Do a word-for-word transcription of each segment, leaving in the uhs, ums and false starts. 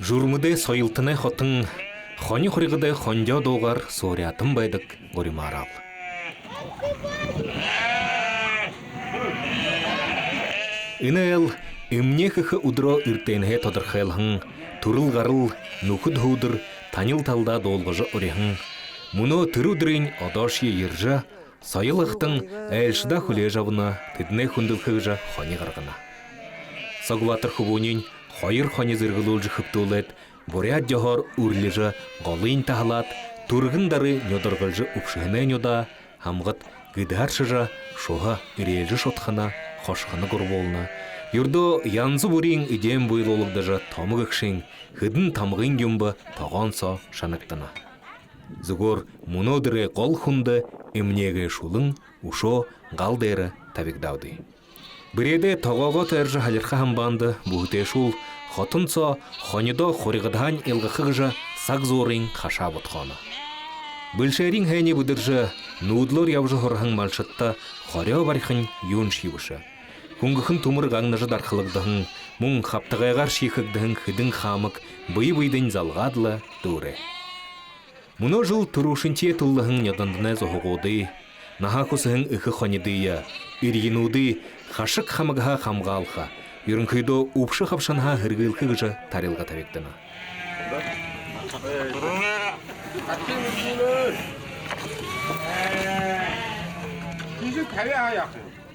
Журмыдай Соёлтоной хотон хони хурьгадай хондёо дуугаар суурятан байдаг гуримаараа. Энээл эмнеэ хэхэ үдэрөө эртэнһээ тодорхойлһон, түрэл гарал, нүхэд һүүдэр танил талдаа дуулгажа уриһан. Мүнөө тэрэ үдэрынь одоошье ерэжэ, Соёл ахатан айлшадаа хүлеэжэ абана, тэдэнээ хүндэлхэ гэжэ хони гаргана. Согбаатар хүбүүниинь хоёр хони зэргэлүүлжэ хэбтүүлээд, буряад ёһоор үрлэжэ, голынь таһалаад, түргэн дары нюдаргалжа үбшэһэнэй нюдаа, һамгад гэдэһэршэжэ, шуһа эреэлжэ шудхана, хошхоно гурбуулна. Юрэдөө янза бүриин эдеэн буйлуулагдажа, томо гэгшын хэдэн тамгын юумэ тогоон соо шанагдана. Зүгөөр мүнөөдэрэй гол хүндэ эмнеэгээ шүлэн үшөө гал дээрэ табигдаабди. Бэреэдээ тогоогоо тойрожо һалирха һамбаанда бүһэтэйшүүл хотон соо хонидоо хурьгадһаань илгаха гэжэ саг зуурынь хашаа бодхооно. Бэлшээриин һайниие бэдэржэ, нүүдэлөөр ябажа һураһан малшадта хорёо барихань юуншье бэшэ. Хүнгэхэн түмэр гагнажа дархалагдаһан, мүн хабтагайгаар шиихэгдэһэн хэдэн хаамаг бэе бэедэнь залгаад лэ дүүрээ. Мүнөө жэл түрүүшынхиеэ түллэһэн нёдондоной зуһагуудые, наһа хүсэһэн эхэ хонидые, эрьенүүдые хашаг хамагһаа хамгаалха, юрэнхыдөө үбшэ хабшанһаа һэргылхэ гэжэ тарилга табигдана.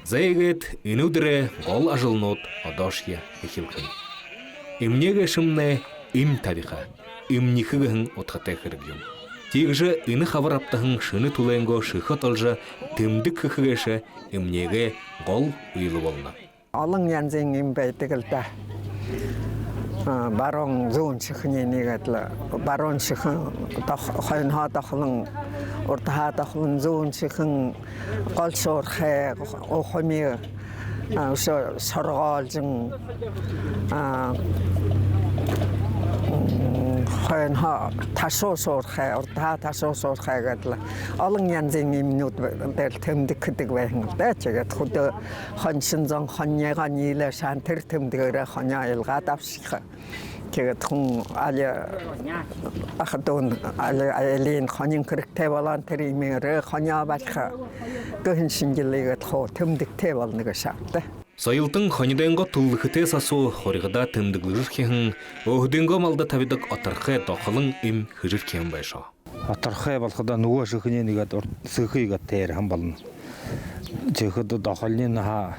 За, иигээд энэ үдэрэй гол ажалнууд одоошье эхилхэнь. Эмнеэ гээшэмнай эмни табиха, эмнихэ гэһэн удхатай хэрэг юм. Тиигэжэ энэ хабар абтаһан шэнэ түлэйнгөө шэхэ отолжо тэмдэг хэхэ гээшэ эмнеэгээ гол үйлэ болоно. Олон янзын эмни байдаг лэ даа. А, баруун, зүүн шэхэниинь иигээд лэ, баруун шэхэн дох-, хойноһоо дохолон, урдаһаа дохолон, зүүн шэхэн гол шуурхай, ухами, а, үшөө шоргоолжон, а, м, хойноһоо ташуу шуурхай, урдаһаа ташуу шуурхай гээд лэ. Олон янзын эмнинүүд дээрэ тэмдэг хэдэг байһан лэ даа. Тиигээд хүдөө хонишон зон хониёо ниилээ һаань, тэрэ тэмдэгээрээ хониёо илгаад абашаха. Тиигээд хүн али аха дүүнь, али аялын хонин хэрэгтэй болоо һаань, тэрэ эмээрээ хониёо бариха гэһэн шэнжэлээд хуу тэмдэгтэй болоно гээшэ ааб даа. Соёлтон хонидойнгоо түллэхэтэй сасуу хурьгадаа тэмдэглэжэрхиһэн, өөһэдынгөө малда табидаг оторхой дохолон эмни хэжэрхиһэн байшоо. Оторхой болоходоо нүгөө шэхэниинь иигээд урд сэхэ иигээд тээрэһэн болоно. Тиихэдэ дохолониинь наһа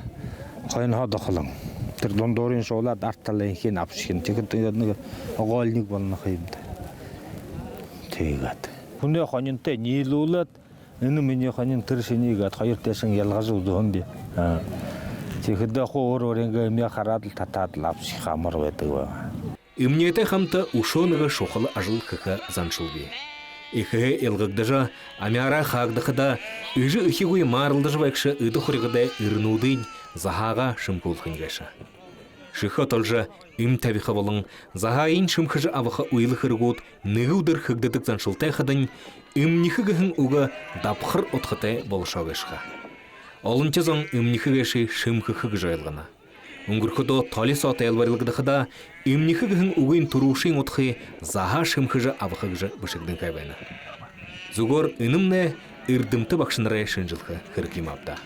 хойноһоо дохолон. Тэрэ дундуурынь шуулаад, арад талынхиинь абашахань. Тиихэдэ иигээд нэгэ оголник болоно ха юм даа. Тиигээд хүнэй хонинтой ниилүүлээд, энэ минии хонин, тэрэ шинии гээд хоёр тээшэнь илгажа үзэһэн би. А. Тиихэдэ хуу өөр өөрынгөө эмнеэ хараад лэ, татаад лэ абашаха амар байдаг байгаа. Эмнеэтэй хамта үшөө нэгэ шухала ажал хэхэ заншал бии. Эхэһээ илгагдажа, амяараа хаагдахада, эжы эхигүй мааралдажа байгша эдэ хурьгадай эрэнүүдынь заһаагаа шэмхүүлхэнь гээшэ. Шэхэ отолжо эмни табиха болон заһаайень шэмхэжэ абаха үйлэ хэрэгүүд нэгэ үдэр хэгдэдэг заншалтай хадань, эмнихэ гэһэн үгэ дабхар удхатай болошоо гээшэ ха. Олонши зон эмнихэ гээшые шэмхэхэ гэжэ ойлгоно. Үнгэрхэдөө толи соо тайлбарилагдахада, эмнихэ гэһэн үгын түрүүшын удхые заһаа шэмхэжэ абаха гэжэ бэшэгдэнхэй байна. Зүгөөр энэмнай эрдэмтэ багшанарай шэнжэлхэ хэрэг юм ааб даа.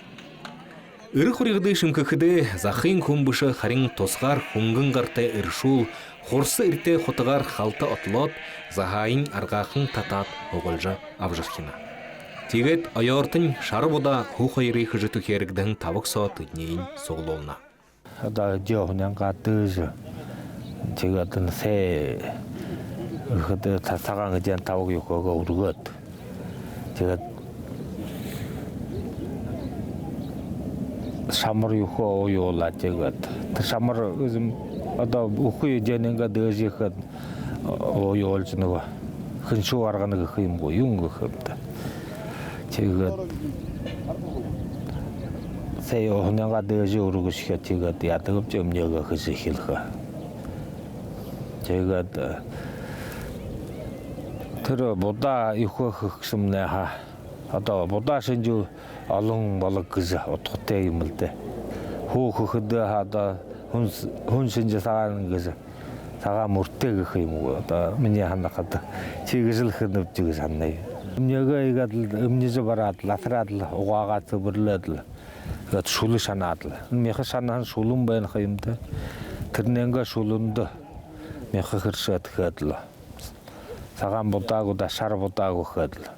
Эрэ хурьгадые шэмхэхэдээ, захын хүн бэшэ, харин тусгаар хүнгэн гартай эрэшүүл хурса эрьетэй хутагаар халта отолоод, заһаайень аргаахан татаад, һугалжа абажархина. Тиигээд оёортонь шара будаа һү хоёрые хэжэ түхеэрэгдэһэн табаг соо тэдэнь суглуулна. Одоо эдеэ уһанайнгаа дээжэ. Тиигээд энэ сай гэхэдэ, та-, сагаан эдеэн табаг юухэеэ үргөөд. Тиигээд шамар юухэеэ уюулаад, тиигээд тэрэ шамар эзэм одоо үхы эдеэнэйнгээ дээжэ ехэдэ, уюулжа, нүгөө хэншүү гаргана гэхэ юм гү, юун гэхэ юм даа. Тиигээд сай уһанайнгаа дээжэ үргэшэхэ, тиигээд яадаг юм, эмнеэгээ хэжэ эхилхэ. Тиигээд, э, тэрэ будаа юухэеэ хэхэмнай ха. Одоо будаа шэнжэ олон болог гэжэ удхатай юм лэ даа. Һү хэхэдээ ха одоо һүн, һүн шэнжэ сагаан гэжэ Сагаан мүртэй гэхэ юм гү, одоо минии һанахада. Тиигэжэл хэнэбди гэжэ һананаб. Эмнеэгээ иигээд лэ эмнижэ бараад лэ, асараад лэ, угаагаа сэбэрлээд лэ, иигээд шүлэ шанаад лэ. Мяха шанаһан шүлэн байна ха юм даа. Тэрэнэйнгээ шүлэндэ мяха хэршээд хээд лэ. Сагаан будаа гү даа, шара будаа гү хээд лэ.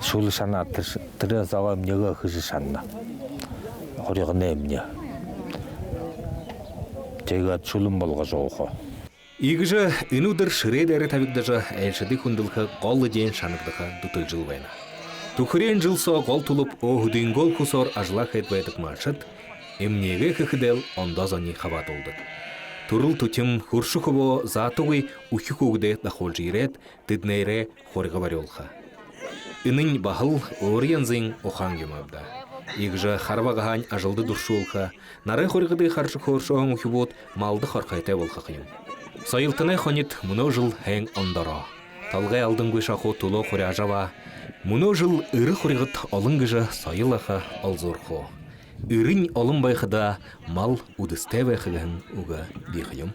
Шүлэ шанаад, тэрэ, тэрэ сагаан эмнеэгээ хэжэ шанана. Хурьганай эмнеэ. Тиигээд шүлэн болгожо ууха. Иигэжэ энэ үдэр шэрээ дээрэ табигдажа, айлшадые хүндэлхэ гол эдеэн шанагдаха дүтэлжэл байна. Түхэреэн жэл соо гол түлэб өөһэдынгөө хүсөөр ажалаа хээд байдаг малшад эмнеэгээ хэхэдээл ондоо зониие хабаадуулдаг. Түрэл түтим, хүршэ хүбөө заатагүй үхи хүүгэдээ дахуулжа ерээд, тэдэнээрээ хурьга барюулха. Энэнь баһал өөр янзын ухаан юм ааб даа. Иигэжэ хара багаһаань ажалда дуршуулха, нарай хурьгадые хаража хөөршөөһэн үхибүүд малда хорхойтой болохо юм. Соёлтоной хонид мүнөө жэл һайн ондоороо. Толгой алдангүй шахуу түлөө хуряажа абаа. Мүнөө жэл эрэ хурьгад олон гэжэ Соёл аха олзуурха. Эрынь олон байхада мал үдэстэй байха гэһэн үгэ бии ха юм.